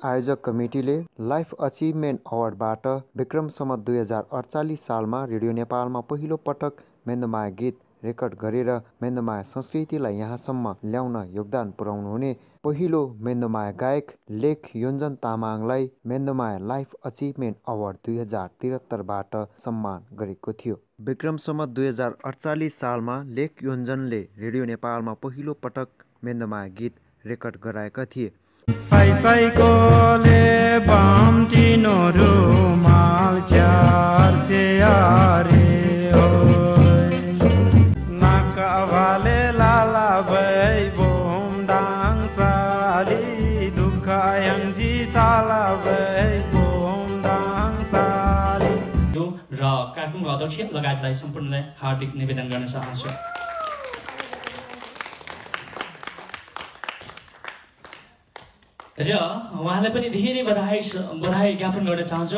आयोजक कमिटीले life achievement अवार्डबाट Vikram Samvat 2048 सालमा radio नेपालमा पहिलो पटक मेन्दमाया गीत रेकर्ड गरेर मेन्दमाया संस्कृतिलाई यहाँसम्म ल्याउन योगदान पुर्याउनुहुने पहिलो मेन्दमाया गायक लेख योन्जन तामाङलाई मेन्दमाया लाइफ अचिभमेन्ट अवार्ड 2073बाट सम्मान गरेको थियो। विक्रम सम्वत 2048 सालमा लेख योन्जनले रेडियो नेपालमा पहिलो पटक मेन्दमाया गीत रेकर्ड गराएका थिए। पैसैकोले बाम्चिनो रुमाल चार्चे आरे होय नाकावाले लाला बै बोमदाङ साली दुखायङजी ताला बै बोमदाङ साली र कार्यक्रमका अध्यक्ष लगायतलाई सम्पूर्णलाई हार्दिक निवेदन गर्न चाहन्छु। र उहाँलाई पनि धेरै बधाई ज्ञापन गर्न चाहन्छु।